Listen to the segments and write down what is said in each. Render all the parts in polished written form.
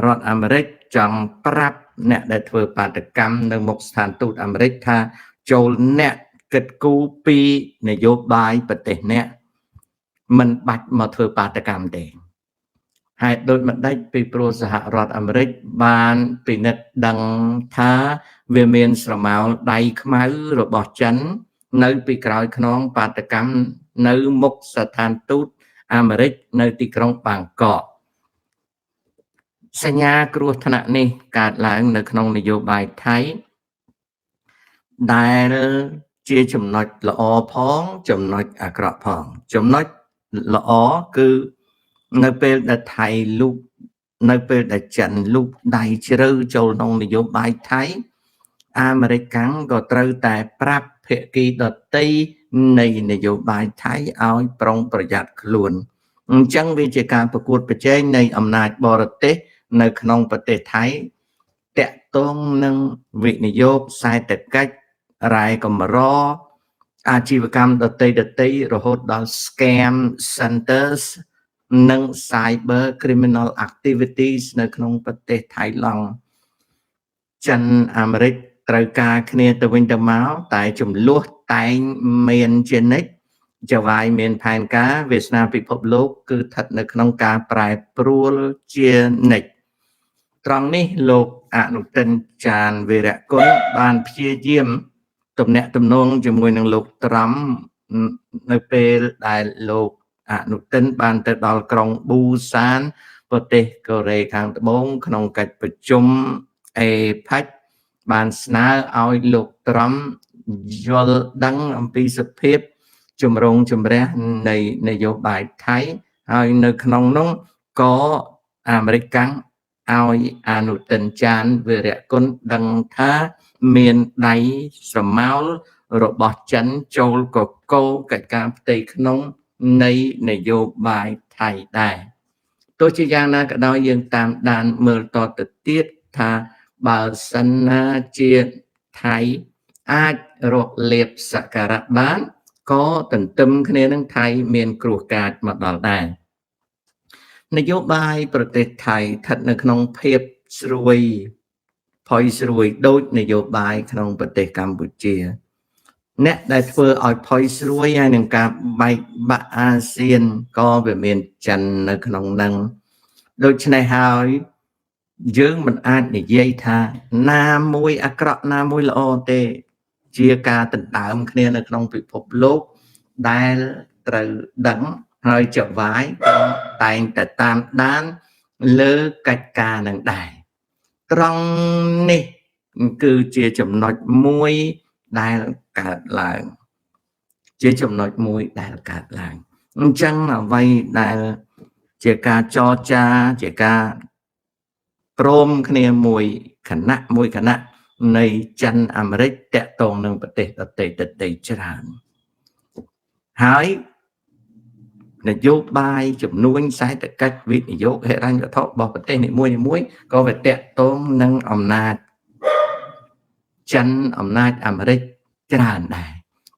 រដ្ឋអាមេរិកចង់ប្រាប់អ្នកដែលធ្វើបាតកម្មនៅមុខស្ថានទូតអាមេរិកថាចូលអ្នកគិតគូរពីនយោបាយប្រទេសអ្នកមិនបាច់មកធ្វើបាតកម្មទេហេតុដូចម្ដេចពីព្រោះសហរដ្ឋអាមេរិកបានពិនិត្យដឹងថាវាមានស្រមោលដៃខ្មៅរបស់ចិននៅពីក្រោយខ្នងបាតកម្មនៅមុខស្ថានទូតអាមេរិកនៅទីក្រុងបាងកកសញ្ញាគ្រោះថ្នាក់នេះកើតឡើងនៅក្នុងនយោបាយថៃដែលជាចំណុចល្អផងចំណុចអាក្រក់ផងចំណុចល្អគឺនៅពេលដែលថៃលូកនៅពេលដែលចិនលូកដៃជ្រៅចូលក្នុងនយោបាយថៃអាមេរិកកាំងក៏ត្រូវតែប្រាប់ភាគីដតីនៃនយោបាយថៃឲ្យប្រុងប្រយ័ត្នខ្លួនអញ្ចឹងវាជាការប្រកួតប្រជែងនៃអំណាចបរទេសនៅក្នុងប្រទេសថៃតាក់ទងនឹងវិនិយោគសេដ្ឋកិច្ចរ៉ែកម្រអាជីវកម្មដតីដតីរហូតដល់ scam centers និង cyber criminal activities នៅក្នុងប្រទេសថៃឡង់ចិនអាមេរិកត្រូវការគ្នាទៅវិញទៅមកតែចំនួនតែងមានជានិច្ចចវាយមានផែនការវាសនាពិភពលោកគឺស្ថិតនៅក្នុងការប្រែប្រួលជានិច្ចត្រង់នេះលោកអនុទិនចានវីរគុណបានព្យាយាមទំនាក់ទំនងជាមួយនឹងលោកត្រាំនៅពេលដែលលោកអនុទិនបានទៅដល់ក្រុងប៊ូសានប្រទេសកូរ៉េខាងត្បូងក្នុងកិច្ចប្រជុំ APEC បានស្នើឲ្យលោកត្រាំយល់ដឹងអំពីសភាពជំរងជំរះនៃនយោបាយថៃហើយនៅក្នុងនោះក៏អាមេរិកកាំងឲ្យអនុទិនចានវីរគុណដឹងថាមានដៃស្រមោលរបស់ចិនចូលកកោកិច្ចការផ្ទៃក្នុងនៃនយោបាយថៃដែរទោះជាយ៉ាងណាក៏ដោយយើងតាមដានមើលតទៅទៀតថាបើសិនណាជាថៃអាចរកលេបសក្ការៈបានក៏ទន្ទឹមគ្នានឹងថៃមានគ្រោះកាចមកដល់ដែរនយោបាយប្រទេសថៃស្ថិតនៅក្នុងភាពស្រួយផុយស្រួយដូចនយោបាយក្នុងប្រទេសកម្ពុជាអ្នកដែលធ្វើឲ្យផុយស្រួយហើយនឹងការបែកបាក់អាស៊ានក៏វាមានចិននៅក្នុងនឹងដូច្នេះហើយយើងមិនអាចនិយាយថាណាមួយអាក្រក់ណាមួយល្អទេជាការដណ្ដើមគ្នានៅក្នុងពិភពលោកដែលត្រូវដឹងហើយចវាយក៏តែងតែតាមដានលើកិច្ចការនឹងដែរត្រង់នេះគឺជាចំណុចមួយដែលកើតឡើងជាចំណុចមួយដែលកើតឡើងអញ្ចឹងអ្វីដែលជាការចរចាជាការព្រមគ្នាមួយគណៈមួយគណៈនៃចិនអាមេរិកតាក់ទងនឹងប្រទេសដទៃដទៃច្រើនហើយនយោបាយចំនួនសេដ្ឋកិច្ចវិនិយោគហិរញ្ញវត្ថុរបស់ប្រទេសនីមួយៗក៏វាតាក់ទងនឹងអំណាចចិនអំណាចអាមេរិកច្រើនដែរ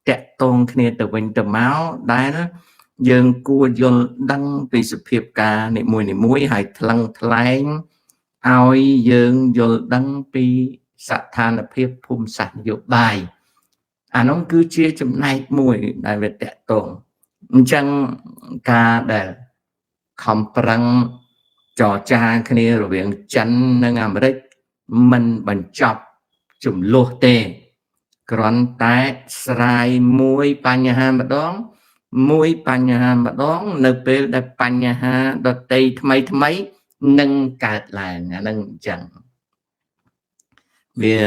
តាក់ទងគ្នាទៅវិញទៅមកដែលយើងគួរយល់ដឹងពីសភាពការនីមួយៗហើយថ្លឹងថ្លែងឲ្យយើងយល់ដឹងពីស្ថានភាពភូមិសាស្ត្រនយោបាយអានោះគឺជាចំណែកមួយដែលវាតាក់ទងអញ្ចឹងការដែលខំប្រឹងចរចាគ្នារវាងចិននិងអាមេរិកមិនបញ្ចប់ចំនួនទេគ្រាន់តែស្រាយមួយបញ្ហាម្ដងមួយបញ្ហាម្ដងនៅពេលដែលបញ្ហាដតីថ្មីថ្មីនឹងកើតឡើងអានឹងអញ្ចឹងវា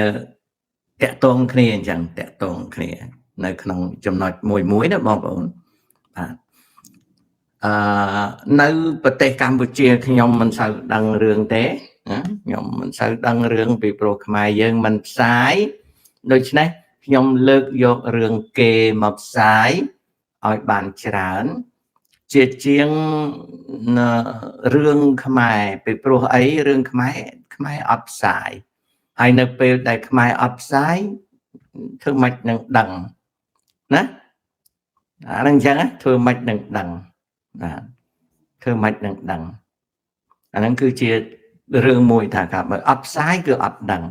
តាក់ទងគ្នាអញ្ចឹងតាក់ទងគ្នានៅក្នុងចំណុចមួយមួយណាបងប្អូនបាទអឺនៅប្រទេសកម្ពុជាខ្ញុំមិនសូវដឹងរឿងទេណាខ្ញុំមិនសូវដឹងរឿងពីព្រោះខ្មែរយើងមិនផ្សាយដូច្នេះខ្ញុំលើកយករឿងគេមកផ្សាយឲ្យបានច្រើនជាជាងរឿងខ្មែរពីព្រោះអីរឿងខ្មែរខ្មែរអត់ផ្សាយហើយនៅពេលដែលខ្មែរអត់ផ្សាយធ្វើម៉េចនឹងដឹងណាអាហ្នឹងអញ្ចឹងធ្វើម៉េចនឹងដឹងបាទធ្វើម៉េចនឹងដឹងអាហ្នឹងគឺជា រឿងមួយថាថាបើអត់ផ្សាយគឺអត់ដឹង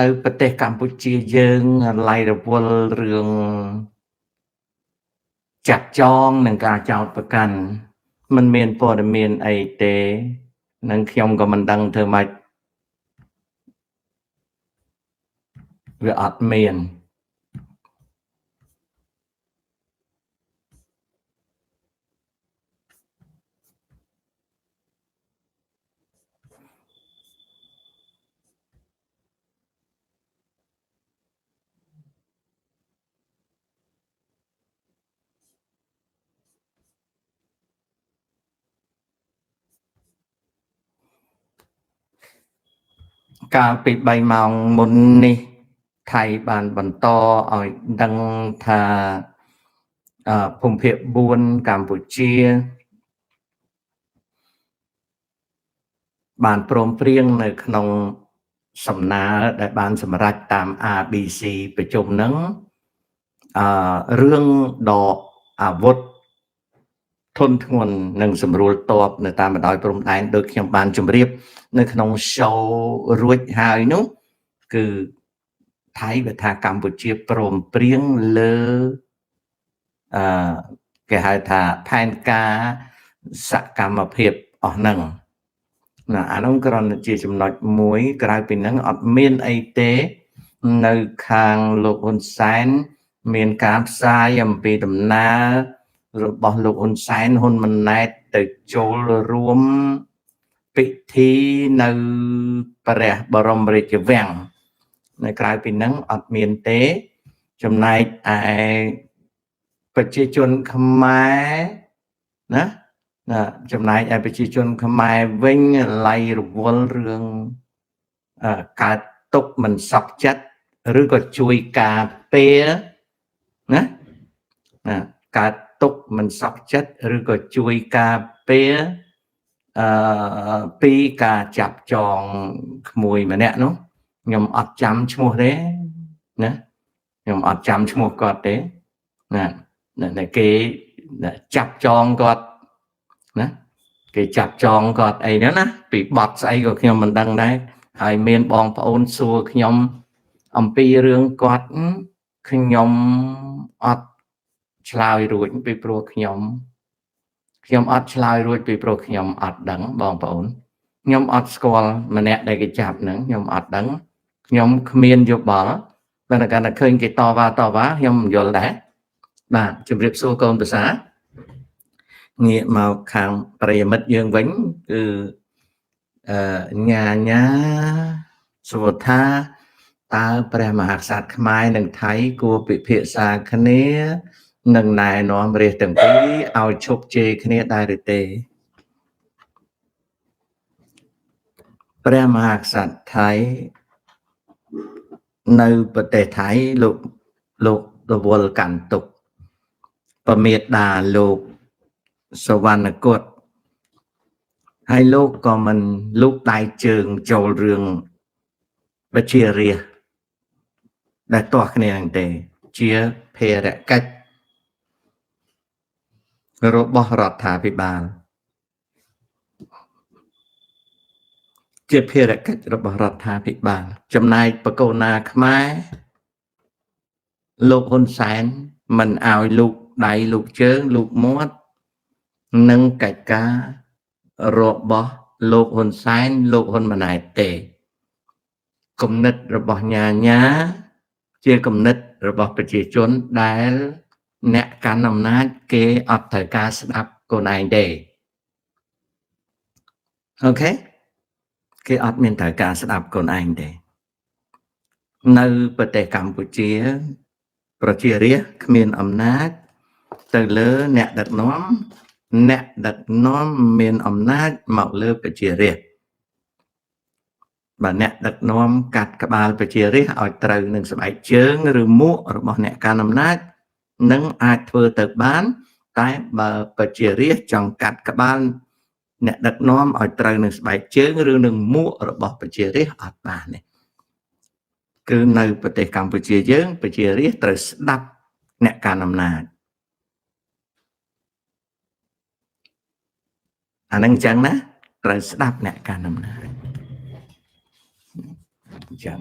នៅប្រទេសកម្ពុជាយើងឡៃរវល់រឿងចាប់ចងនិងការចោទប្រកាន់មិនមានព័ត៌មានអីទេនឹងខ្ញុំក៏មិនដឹងធ្វើម៉េចវាអត់មានកាលពី3ម៉ោងមុននេះថៃបានបន្តឲ្យដឹងថាភូមិភាគ4កម្ពុជាបានព្រមព្រៀងនៅក្នុងសំណើដែលបានសម្រេចតាម ABC ប្រជុំហ្នឹងរឿងដកអាវុធធនធ្ងន់និងសម្រួលតបនៅតាមបណ្ដោយព្រំដែនដោយខ្ញុំបានជម្រាបនៅក្នុង show រួចហើយនោះគឺថៃវាថាកម្ពុជាព្រមព្រៀងលើគេហៅថាផែនការសកម្មភាពអស់ហ្នឹងណាអានោះគ្រាន់តែជាចំណុចមួយក្រៅពីហ្នឹងអត់មានអីទេនៅខាងលោកហ៊ុនសែនមានការផ្សាយអំពីដំណើររបស់លោកហ៊ុនសែនហ៊ុនម៉ាណែតទៅចូលរួមពិធីនៅព្រះបរមរាជវាំងនៅក្រៅពីហ្នឹងអត់មានទេចំណែកឯប្រជាជនខ្មែរណាចំណែកឯប្រជាជនខ្មែរវិញឡៃរវល់រឿងកើតទុកមិនសក់ចិត្តឬក៏ជួយការពារណាកើតទុកមិនសក់ចិត្តឬក៏ជួយការពារពីការចាប់ចងក្មួយម្នាក់នោះខ្ញុំអត់ចាំឈ្មោះទេណាខ្ញុំអត់ចាំឈ្មោះគាត់ទេណាគេចាប់ចងគាត់ណាគេចាប់ចងគាត់អីហ្នឹងណាពីបត់ស្អីក៏ខ្ញុំមិនដឹងដែរហើយមានបងប្អូនសួរខ្ញុំអំពីរឿងគាត់ខ្ញុំអត់ឆ្លើយរួចពីព្រោះខ្ញុំអត់ឆ្លើយរួចពីព្រោះខ្ញុំអត់ដឹងបងប្អូនខ្ញុំអត់ស្គាល់ម្នាក់ដែលគេចាប់ហ្នឹងខ្ញុំអត់ដឹងខ្ញុំគ្មានយោបល់បើកាលណាឃើញគេតវ៉ាខ្ញុំមិនយល់ដែរបាទជម្រាបសួរកូនប្រសាងាកមកខាងប្រិយមិត្តយើងវិញគឺញ៉ាញ៉ាសួរថាតើព្រះមហាក្សត្រខ្មែរនិងថៃគួរពិភាក្សាគ្នានិងណែនាំរាស្ត្រទាំងពីរឲ្យឈប់ជេរគ្នាដែរឬទេព្រះមហាក្សត្រថៃនៅប្រទេសថៃលោករវល់កាន់ទុកប្រមេដាលោកសវណ្ណគតហើយលោកក៏មិនលូកដៃជើងចូលរឿងវិជារាស្ត្រដែលទាស់គ្នាហ្នឹងទេជាភារកិច្ចរបស់រដ្ឋាភិបាលជាភារកិច្ចរបស់រដ្ឋាភិបាលចំណែកបកូណាខ្មែរលោកហ៊ុនសែនមិនឲ្យលូកដៃលូកជើងលូកមាត់និងកិច្ចការរបស់លោកហ៊ុនសែនលោកហ៊ុនម៉ាណែតទេគំនិតរបស់ញ៉ាញ៉ាជាគំនិតរបស់ប្រជាជនដែលអ្នកកាន់អំណាចគេអត់ត្រូវការស្ដាប់ខ្លួនឯងទេអូខេគេអត់មានត្រូវការស្ដាប់ខ្លួនឯងទេនៅប្រទេសកម្ពុជាប្រជារាស្ត្រគ្មានអំណាចទៅលើអ្នកដឹកនាំអ្នកដឹកនាំមានអំណាចមកលើប្រជារាស្ត្រ បើអ្នកដឹកនាំកាត់ក្បាលប្រជារាស្ត្រឲ្យត្រូវនឹងស្បែកជើងឬមួករបស់អ្នកកាន់អំណាចនឹងអាចធ្វើទៅបានតែបើប្រជារាស្ត្រចង់កាត់ក្បាលអ្នកដឹកនាំឲ្យត្រូវនឹងស្បែកជើងឬនឹងមួករបស់ប្រជារាស្ត្រអត់បានទេគឺនៅប្រទេសកម្ពុជាយើងប្រជារាស្ត្រត្រូវស្ដាប់អ្នកកាន់អំណាចអានឹងអញ្ចឹងណាត្រូវស្ដាប់អ្នកកាន់អំណាចអញ្ចឹង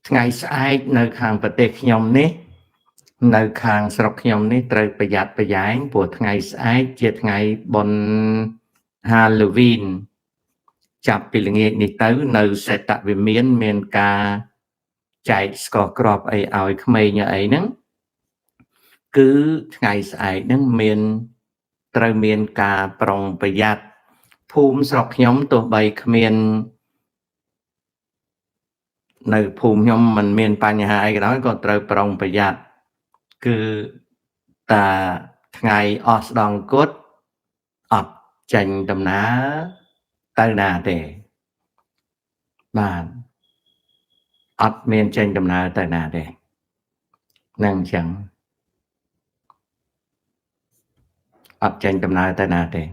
ថ្ងៃស្អែកនៅខាងប្រទេសខ្ញុំនេះនៅខាងស្រុកខ្ញុំនេះត្រូវប្រយ័ត្នប្រយែងព្រោះថ្ងៃស្អែកជាថ្ងៃបុណ្យ Halloween ចាប់ពីល្ងាចនេះទៅនៅសេតវិមានមានការចែកស្ករគ្រាប់អីឲ្យក្មេងអីហ្នឹងគឺថ្ងៃស្អែកហ្នឹងមានត្រូវមានការប្រុងប្រយ័ត្នភូមិស្រុកខ្ញុំទោះបីគ្មាននៅភូមិខ្ញុំមិនមានបញ្ហាអីក៏ដោយក៏ត្រូវប្រុងប្រយ័ត្នគឺតាថ្ងៃអស់ស្ដង់គត់អត់ចេញដំណើរទៅណាទេបាទអត់មានចេញដំណើរទៅណាទេនឹងអញ្ចឹងអត់ចេញដំណើរទៅណាទេ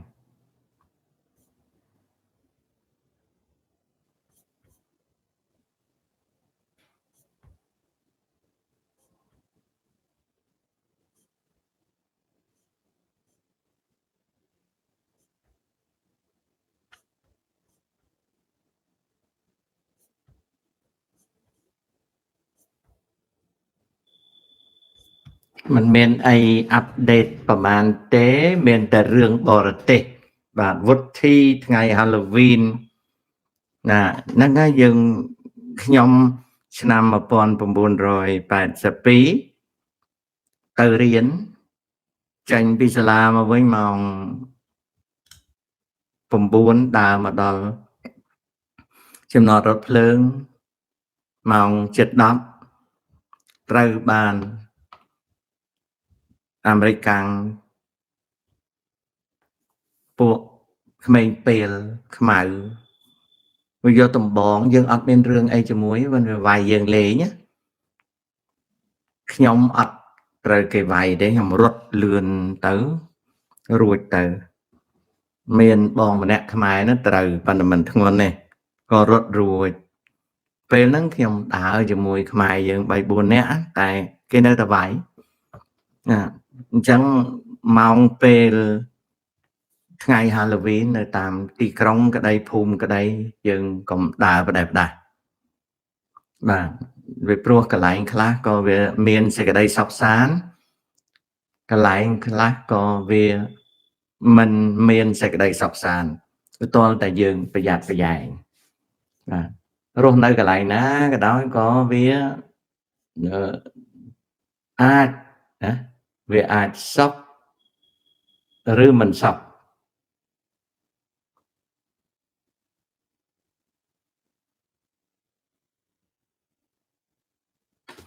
มันមានអីអាប់ដេតប្រហែលទេមានតែរឿងបរទេសបាទវុធីថ្ងៃ Halloween ណាហ្នឹងហើយយើងខ្ញុំឆ្នាំ1982ទៅរៀនចេញពីសាលាមកវិញម៉ោង9ដើរមកដល់ចំណតរថភ្លើងម៉ោង7:10ត្រូវបានអាមេរិកកាំងពួកក្មេងពេលខ្មៅវាយកដំបងយើងអត់មានរឿងអីជាមួយមិនវាវាយយើងលេងណាខ្ញុំអត់ត្រូវគេវាយទេខ្ញុំរត់លឿនទៅរួចទៅមានបងម្នាក់ខ្មែរនោះត្រូវប៉ុន្តែមិនធ្ងន់ទេក៏រត់រួចពេលហ្នឹងខ្ញុំដើរជាមួយខ្មែរយើង3 4នាក់តែគេនៅតែវាយណាអញ្ចឹងម៉ោងពេលថ្ងៃ Halloween នៅតាមទីក្រុងក្តីភូមិក្តីយើងកុំដើរបដិបដាបាទវាព្រោះកន្លែងខ្លះក៏វាមានសេចក្តីសុខសាន្តកន្លែងខ្លះក៏វាមិនមានសេចក្តីសុខសាន្តវាទាល់តែយើងប្រយ័ត្នប្រយែងបាទរស់នៅកន្លែងណាក៏ដោយក៏វាអាចណាវាអាចសុខឬមិនសុខ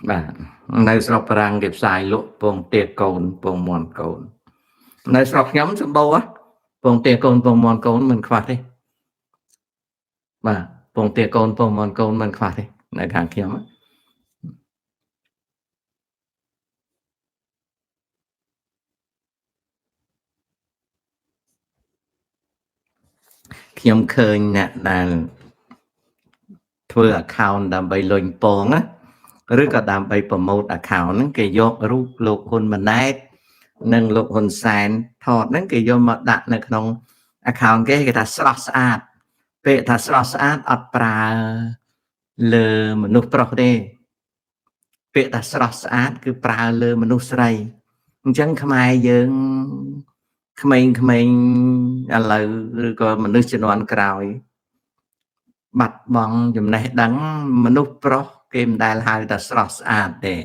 បាទនៅស្រុកបារាំងគេផ្សាយលក់ពងទាកូនពងមាន់កូននៅស្រុកខ្ញុំសម្បូរពងទាកូនពងមាន់កូនមិនខ្វះទេបាទពងទាកូនពងមាន់កូនមិនខ្វះទេនៅខាងខ្ញុំខ្ញុំឃើញអ្នកដែលធ្វើ account ដើម្បីលុញពងណាឬក៏ដើម្បី promote account ហ្នឹងគេយករូបលោកហ៊ុនម៉ាណែតនិងលោកហ៊ុនសែនថតហ្នឹងគេយកមកដាក់នៅក្នុង account គេគេថាស្រស់ស្អាតពេលថាស្រស់ស្អាតអត់ប្រើលើមនុស្សប្រុសទេពាក្យថាស្រស់ស្អាតគឺប្រើលើមនុស្សស្រី អញ្ចឹងខ្មែរយើងក្មេងៗឥឡូវឬក៏មនុស្សជំនាន់ក្រោយបាត់បង់ចំណេះដឹងមនុស្សប្រុសគេមិនដែលហៅថាស្រស់ស្អាតទេ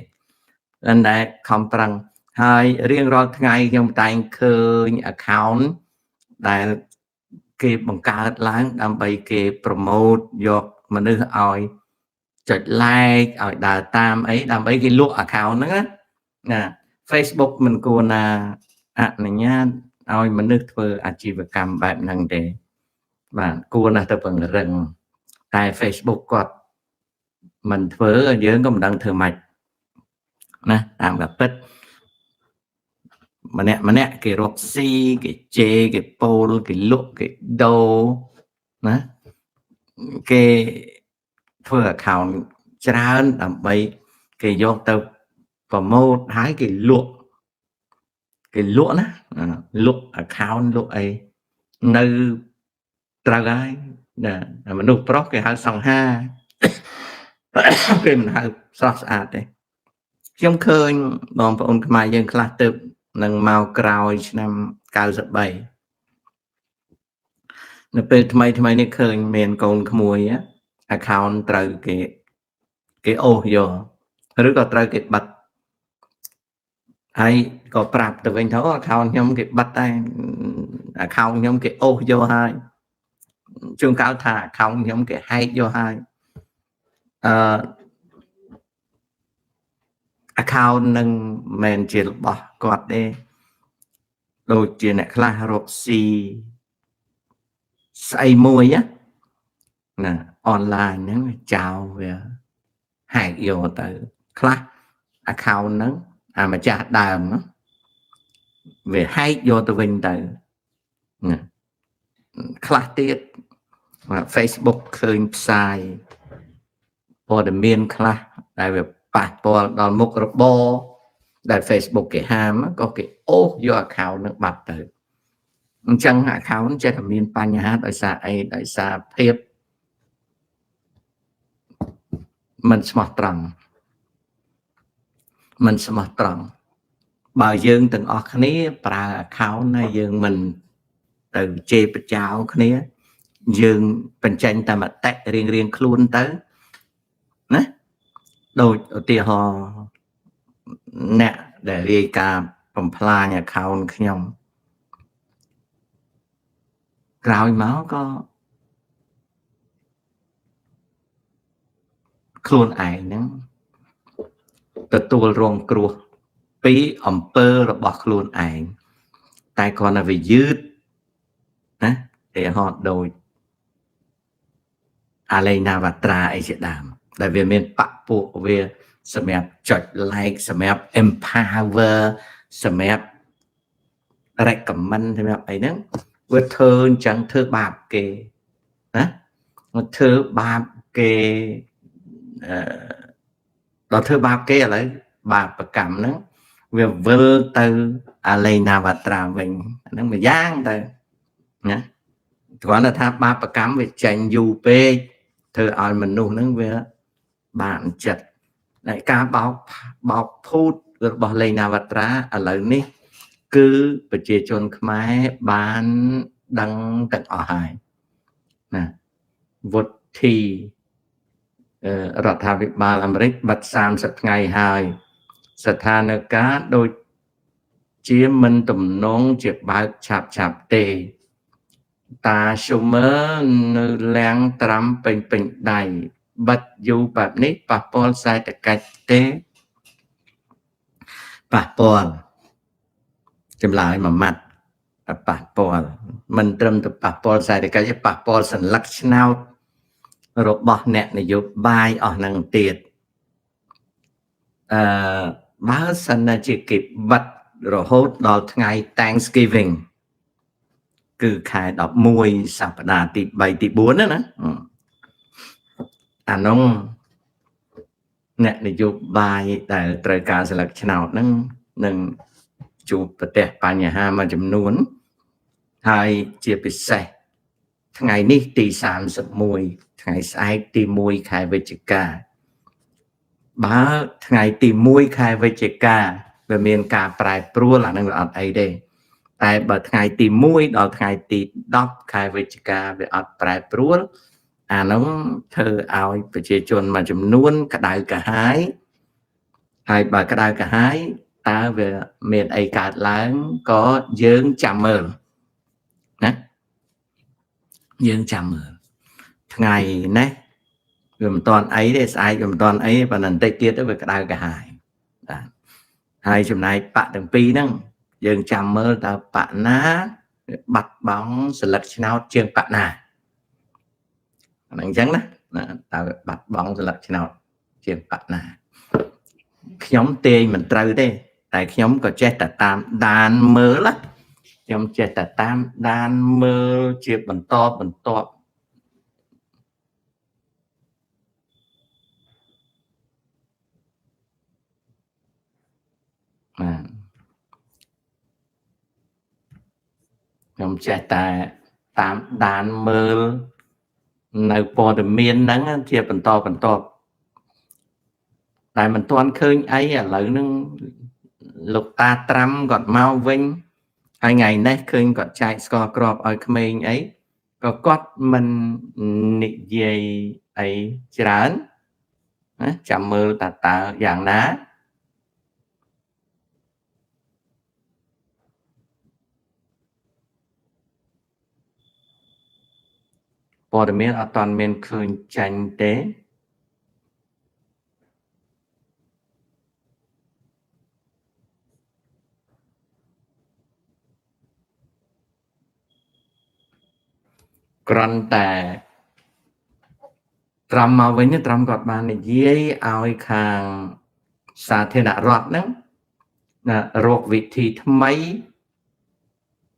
ប៉ុន្តែខំប្រឹងហើយរៀងរាល់ថ្ងៃខ្ញុំតែងឃើញ account ដែលគេបង្កើតឡើងដើម្បីគេ promote យកមនុស្សឲ្យចុច like ឲ្យដើរតាមអីដើម្បីគេលក់ account ហ្នឹងណាណា Facebook មិនគួរណាអនុញ្ញាតឲ្យមនុស្សធ្វើអាជីវកម្មបែបហ្នឹងទេបាទគួរណាស់ទៅពង្រឹងតែ Facebook គាត់មិនធ្វើយើងក៏មិនដឹងធ្វើម៉េចណាតាមការពិតម្នាក់ម្នាក់គេរកស៊ីគេជេរគេពោលគេលក់គេដូរណាគេធ្វើ account ច្រើនដើម្បីគេយកទៅ promote ហើយគេលក់គេលក់ណាលក់ account លក់អីនៅត្រូវហើយណាមនុស្សប្រុសគេហៅសង្ហាគេមិនហៅស្រស់ស្អាតទេខ្ញុំឃើញបងប្អូនខ្មែរយើងខ្លះទៅនឹងមកក្រោយឆ្នាំ93នៅពេលថ្មីថ្មីនេះឃើញមានកូនក្មួយ account ត្រូវគេគេអូសយកឬក៏ត្រូវគេបិទហើយក៏ប្រាប់ទៅវិញថា account ខ្ញុំគេបិទដែរ account ខ្ញុំគេអូសយកហើយជួនកាលថា account ខ្ញុំគេហែកយកហើយអឺ account នឹងមិនមែនជារបស់គាត់ទេដូចជាអ្នកខ្លះរកស៊ីស្អីមួយណាអនឡាញហ្នឹងចោលវាហែកយកទៅខ្លះ account ហ្នឹងអាម្ចាស់ដើមវាហែកយកទៅវិញទៅណាខ្លះទៀត Facebook ឃើញផ្សាយព័ត៌មានខ្លះដែលវាប៉ះពាល់ដល់មុខរបរដែល Facebook គេហាមក៏គេអូសយក account នឹងបាត់ទៅអញ្ចឹង account ចេះតែមានបញ្ហាដោយសារអីដោយសារភាពមិនស្មោះត្រង់មិនស្មោះត្រង់បើយើងទាំងអស់គ្នាប្រើ account ហើយយើងមិនទៅជេរបចោគ្នាយើងបញ្ចេញតែមតិរៀងរៀងខ្លួនទៅណាដូចឧទាហរណ៍អ្នកដែលរាយការណ៍បំផ្លាញ account ខ្ញុំក្រោយមកក៏ខ្លួនឯងហ្នឹងទទួលរងគ្រោះពីអំពើរបស់ខ្លួនឯងតែគ្រាន់តែវាយឺតណាឧទាហរណ៍ដូចអាឡេណាវត្រាអីជាដើមដែលវាមានបពពួកវាសម្រាប់ចុច like សម្រាប់ empower សម្រាប់ recommend សម្រាប់អីហ្នឹងវាធ្វើអញ្ចឹងធ្វើបាបគេណាធ្វើបាបគេអឺដល់ធ្វើបាបគេឥឡូវបាបកម្មហ្នឹងវាវិលទៅអាឡេណាវត្រាវិញហ្នឹងមួយយ៉ាងទៅណាគ្រាន់តែថាបាបកម្មវាចេញយូរពេកធ្វើឲ្យមនុស្សហ្នឹងវាបានចិត្តតែការបោកបោកភូតរបស់លេណាវត្រាឥឡូវនេះគឺប្រជាជនខ្មែរបានដឹងទាំងអស់ហើយណាវុធីរដ្ឋាភិបាលអាមេរិកបិទ30ថ្ងៃហើយស្ថានភាពដូចជាមិនទំនងជាបើកឆាប់ឆាប់ទេតាស៊ូមើនៅលៀងត្រាំពេញពេញដៃបិទយូរបែបនេះប៉ះពាល់សេដ្ឋកិច្ចទេប៉ះពាល់ចម្លើយមួយម៉ាត់ប៉ះពាល់មិនត្រឹមតែប៉ះពាល់សេដ្ឋកិច្ចទេប៉ះពាល់សន្លឹកឆ្នោតរបស់អ្នកនយោបាយអស់នឹងទៀតអឺបើសិនជាគេបិទរហូតដល់ថ្ងៃ Thanksgiving គឺខែ11សប្តាហ៍ទី3ទី4ណាណាអានោះអ្នកនយោបាយដែលត្រូវការស្លឹកឆ្នោតហ្នឹងនឹងជួបប្រទះបញ្ហាមួយចំនួនហើយជាពិសេសថ្ងៃនេះទី31ថ្ងៃស្អែកទី1ខែវិច្ឆិកាបើថ្ងៃទី1ខែវិច្ឆិកា វាមានការប្រែប្រួលអានឹងវាអត់អីទេតែបើថ្ងៃទី1ដល់ថ្ងៃទី10ខែវិច្ឆិកាវាអត់ប្រែប្រួលអានោះធ្វើឲ្យប្រជាជនមួយចំនួនក្តៅក្រហាយហើយបើក្តៅក្រហាយតើវាមានអីកើតឡើងក៏យើងចាំមើលណាយើងចាំមើលថ្ងៃនេះវាមិនតាន់អីទេស្អែកវាមិនតាន់អីប៉ុន្តែបន្តិចទៀតទៅវាក្តៅក្រហាយបាទហើយចំណែកបកទាំងពីរហ្នឹងយើងចាំមើលតើបកណាបាត់បង់សន្លឹកឆ្នោតជាងបកណាអាហ្នឹងអញ្ចឹងណាតើបាត់បង់សន្លឹកឆ្នោតជាងបកណាខ្ញុំទាយមិនត្រូវទេតែខ្ញុំក៏ចេះតែតាមដានមើលណាខ្ញុំចេះតែតាមដានមើលជាបន្តបន្ទាប់បាទខ្ញុំចេះតែតាមដានមើលនៅព័ត៌មានហ្នឹងជាបន្តបន្ទាប់តែមិនទាន់ឃើញអីឥឡូវហ្នឹងលោកតាត្រាំគាត់មកវិញហើយថ្ងៃនេះឃើញគាត់ចែកស្ករគ្រាប់ឲ្យក្មេងអីក៏គាត់មិននិយាយអីច្រើនណាចាំមើលតើយ៉ាងណាព័ត៌មានអត់ទាន់មានឃើញចាញ់ទេគ្រាន់តែត្រាំមកវិញត្រាំគាត់បាននិយាយឲ្យខាងសាធារណរដ្ឋហ្នឹងណារកវិធីថ្មី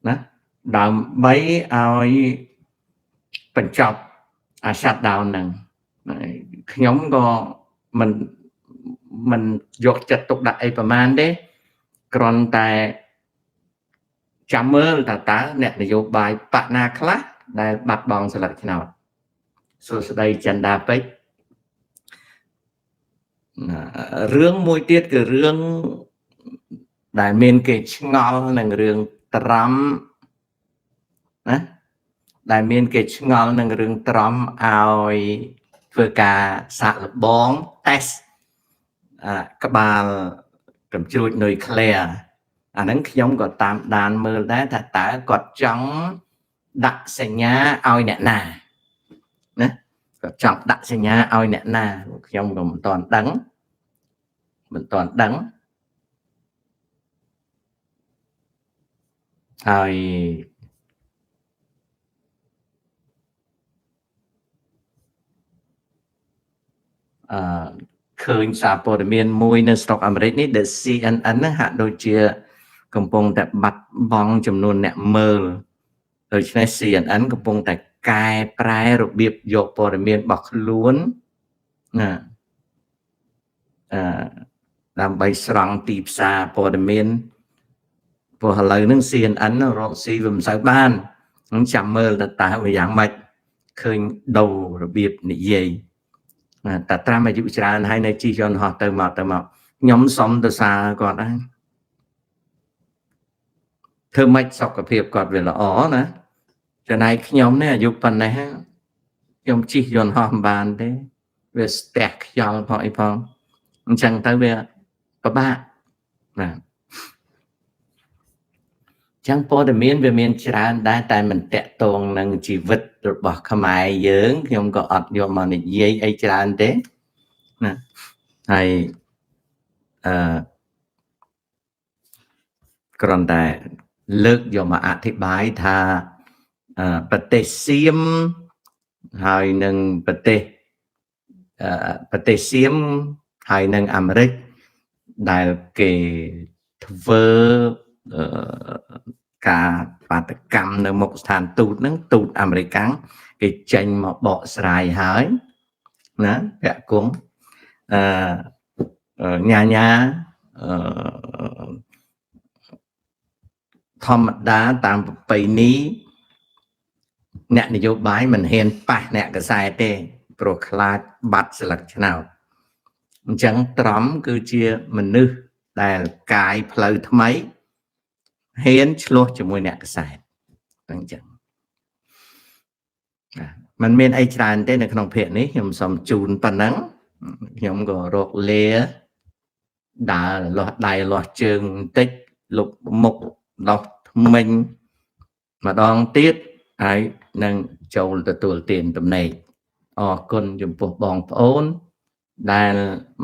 ណាដើម្បីឲ្យបញ្ចប់អា shutdown ហ្នឹងខ្ញុំក៏មិនយកចិត្តទុកដាក់អីប្រហែលទេគ្រាន់តែចាំមើលតើអ្នកនយោបាយបកណាខ្លះដែលបាត់បង់សន្លឹកឆ្នោតសួស្តីចិន្តាពេជ្ររឿងមួយទៀតគឺរឿងដែលមានគេឆ្ងល់នឹងរឿងត្រាំណាដែលមានគេឆ្ងល់នឹងរឿងត្រាំឲ្យធ្វើការសាកល្បងតេស្តក្បាលកំជ្រួចនុយក្លេអ៊ែរអាហ្នឹងខ្ញុំក៏តាមដានមើលដែរថាតើគាត់ចង់ដាក់សញ្ញាឲ្យអ្នកណាណាគាត់ចង់ដាក់សញ្ញាឲ្យអ្នកណាខ្ញុំក៏មិនទាន់ដឹងហើយឃើញសារព័ត៌មានមួយនៅស្រុកអាមេរិកនេះដែល CNN ហ្នឹងហាក់ដូចជាកំពុងតែបាត់បង់ចំនួនអ្នកមើលដូច្នេះ CNN កំពុងតែកែប្រែរបៀបយកព័ត៌មានរបស់ខ្លួនណាដើម្បីស្រង់ទីផ្សារព័ត៌មានព្រោះឥឡូវហ្នឹង CNN រកស៊ីវាមិនសូវបានហ្នឹងចាំមើលតើវាយ៉ាងម៉េចឃើញដូររបៀបនិយាយតែត្រាំអាយុច្រើនហើយនៅជិះយន្តហោះទៅមកខ្ញុំសុំទៅសារគាត់ដែរធ្វើម៉េចសុខភាពគាត់វាល្អណាចំណែកខ្ញុំនេះអាយុប៉ុណ្ណេះខ្ញុំជិះយន្តហោះមិនបានទេវាស្ទះខ្យល់ផងអីផងអញ្ចឹងទៅវាពិបាកណាចឹងព័ត៌មានវាមានច្រើនដែរតែមិនតាក់ទងនឹងជីវិតរបស់ខ្មែរយើងខ្ញុំក៏អត់យកមកនិយាយអីច្រើនទេណាហើយគ្រាន់តែលើកយកមកអធិប្បាយថាប្រទេសសៀមហើយនឹងប្រទេសសៀមហើយនឹងអាមេរិកដែលគេធ្វើការបាតកម្មនៅមុខស្ថានទូតហ្នឹងទូតអាមេរិកគេចេញមកបកស្រាយហើយណាពគងញ៉ាញ៉ាធម្មតាតាមប្រពៃណីអ្នកនយោបាយមិនហ៊ានប៉ះអ្នកកសែតទេព្រោះខ្លាចបាត់ស្លឹកឆ្នោតអញ្ចឹងត្រំគឺជាមនុស្ស ដែលកាយផ្លូវថ្មីហ៊ានឆ្លោះជាមួយអ្នកកសែតអញ្ចឹងបាទมันមានអីច្រើនទេនៅក្នុងភាគនេះខ្ញុំសូមជូនប៉ុណ្ណឹងខ្ញុំក៏រកលាដើរលាស់ដៃលាស់ជើងបន្តិចលុបមុខដោះថ្មិញម្ដងទៀតហើយនឹងចូលទទួលទានដំណេកអរគុណចំពោះបងប្អូនដែល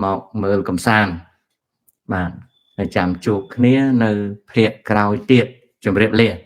មកមើលកំសាន្តបាទហើយចាំជួបគ្នានៅភាគក្រោយទៀតជម្រាបលា។